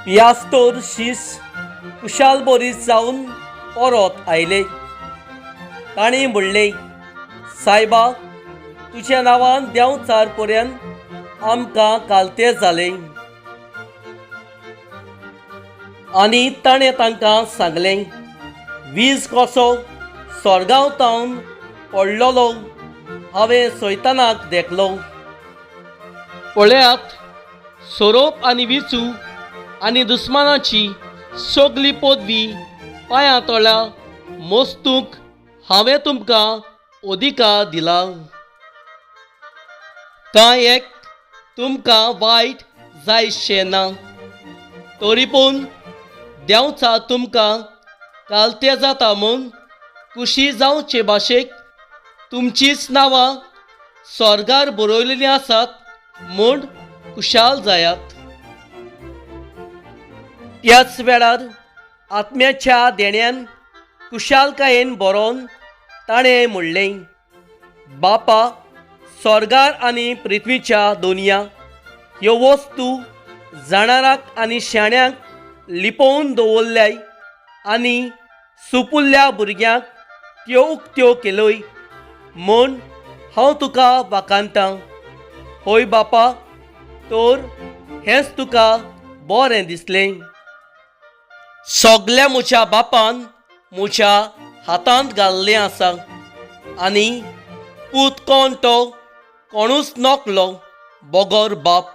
पियास्तोर शीस कुशाल बोरीस जावन परत आयले. तांणी म्हणलें, सायबा, तुज्या नांवान देंवचार पर्यंत आमकां कालते जाले. आनी ताणें तांकां सांगलें, वीज कसो सोर्गांव तावन पडलेलो हांवें सैतानाक देखलो. पळयात, सोरोप आनी विचू आनी दुस्मानाची सगली पदवी पांयां तळा मोस्तूंक हांवें तुमकां अधिकार दिला. कांय एक तुमकां वायट जायशें ना, तरी पूण देंवचार तुमकां कालते जाता म्हूण खुशी जावचे भाशेक तुमचीच नांवां स्वर्गार बरयलेलीं आसात म्हूण खुशाल जायात. त्याच वेळार आत्म्याच्या देण्यान खुशालकायेन बरोवन ताणें म्हणलें, बापा, स्वर्गार आनी पृथ्वीच्या दोनया ह्यो वस्तू जाणाराक आनी शाण्यांक लिपोवन दवरल्याय आनी सुपुल्ल्या भुरग्यांक त्यो उक्त्यो केल्योय म्हूण हांव तुका वाखाणतां. हय बापा, तर हेंच तुका बरें दिसलें. सगल्या म्हज्या बापान म्हज्या हातांत घाल्लें आसा आनी पूत कोण तो कोणूच नकलो बगर बाप,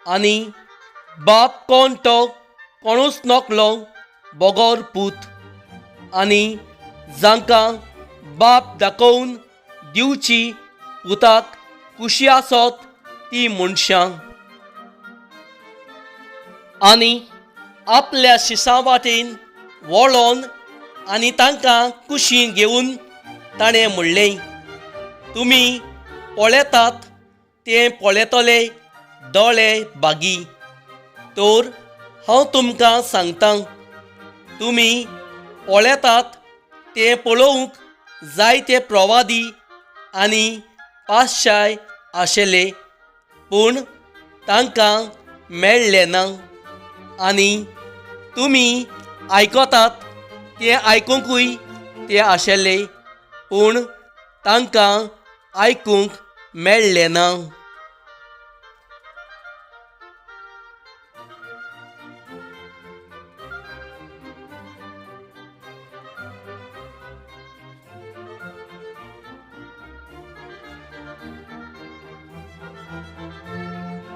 आनी बाप कोण तो कोणूच नकलो बगर पूत, आनी जांकां बाप दाखोवन दिवची पुताक खुशी आसत ती मनशां. आनी आपल्या शिसां वाटेन वळोन आनी तांकां कुशीन घेवन ताणें म्हणलें, तुमी पळयतात तें पळयतले दोळे बागी, तर हांव तुमकां सांगतां, तुमी पळयतात तें पळोवंक जायते प्रवादी आनी पातशाय आशिल्ले, पूण तांकां मेळ्ळें ना. आनी तुमी आयकतात तें आयकुंकूय ते आशिल्ले, पूण तांकां आयकूंक मेळ्ळें ना.